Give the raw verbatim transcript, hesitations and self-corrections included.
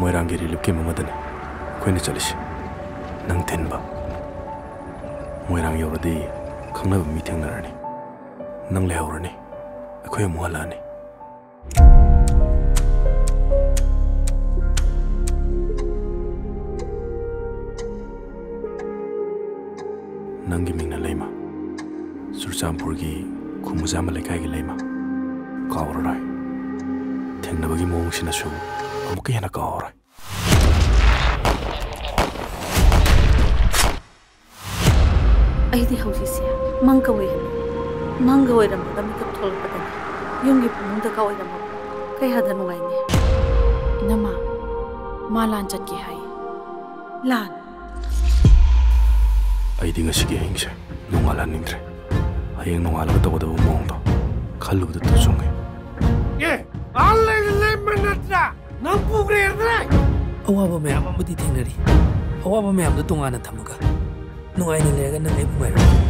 ꯃꯣꯏꯔꯥꯡꯒꯤ relief camp ꯑꯃꯗꯅꯤ ꯑꯩꯈꯣꯏꯅ ꯆꯠꯂꯤꯁꯤ꯫ ꯅꯪ ꯊꯤꯟꯕ꯫ ꯃꯣꯏꯔꯥꯡ ꯌꯧꯔꯗꯤ ꯈꯪꯅꯕ ꯃꯤ ꯊꯦꯡꯅꯔꯅꯤ꯫ ꯅꯪ ꯂꯩꯍꯧꯔꯅꯤ꯫ ꯑꯩꯈꯣꯏ ꯑꯃꯨꯛ ꯍꯜꯂꯛꯑꯅꯤ꯫ ꯅꯪꯒꯤ ꯃꯤꯡꯅ ꯂꯩꯃ꯫ ꯆꯨꯔꯆꯥꯟꯄꯨꯔꯒꯤ ꯈꯨꯃꯨꯖꯥꯝꯕ ꯂꯩꯀꯥꯏꯒꯤ ꯂꯩꯃ꯫ ꯀꯥꯎꯔꯔꯣꯏ꯫ ꯊꯦꯡꯅꯕꯒꯤ ꯃꯑꯣꯡꯁꯤꯅꯁꯨ ꯑꯃꯨꯛꯀ ꯍꯦꯟꯅ ꯀꯥꯎꯔꯔꯣꯏ꯫ ꯑꯩꯗꯤ ꯍꯧꯖꯤꯛꯁꯦ ꯃꯪꯒ ꯑꯣꯏꯔꯝꯃꯤ꯫ ꯃꯪꯒ ꯑꯣꯏꯔꯝꯃꯒ ꯃꯤꯀꯞ ꯊꯣꯛꯂꯛꯄꯗꯅꯦ ꯌꯨꯝꯒꯤ ꯐꯃꯨꯡꯗꯒ ꯑꯣꯏꯔꯝꯃꯕ ꯀꯌꯥꯗ ꯅꯨꯡꯉꯥꯏꯅꯤ꯫ ꯏꯅꯝꯃ, ꯃꯥ ꯂꯥꯟ ꯆꯠꯀꯦ ꯍꯥꯏ꯫ ꯂꯥꯟ? ꯑꯩꯗꯤ ꯉꯁꯤꯒꯤ ꯑꯍꯤꯡꯁꯦ ꯅꯣꯡꯉꯥꯜꯍꯟꯅꯤꯡꯗ꯭ꯔꯦ꯫ ꯍꯌꯦꯡ ꯅꯣꯡꯉꯥꯜꯂꯒ ꯇꯧꯒꯗꯕ ꯃꯑꯣꯡꯗꯣ ꯈꯜꯂꯨꯕꯗ ꯇꯨ ꯆꯨꯡꯉꯦ꯫ ꯑꯦ, ꯑꯥ ꯂꯩꯔꯤ ꯂꯩꯃ ꯅꯠꯇ꯭ꯔꯥ? ꯅꯪ ꯄꯨꯈ꯭ꯔꯦꯗ꯭ꯔꯦ? ꯑꯋꯥꯕ ꯃꯌꯥꯝ ꯑꯃꯗꯤ ꯊꯦꯡꯅꯔꯤ꯫ ꯑꯋꯥꯕ ꯃꯌꯥꯝꯗꯣ ꯇꯣꯉꯥꯟꯅ ꯊꯝꯃꯒ ꯅꯨꯡꯉꯥꯏꯅ ꯂꯩꯔꯒ ꯅꯪ ꯑꯩꯕꯨ ꯉꯥꯏꯔꯝꯃꯨ꯫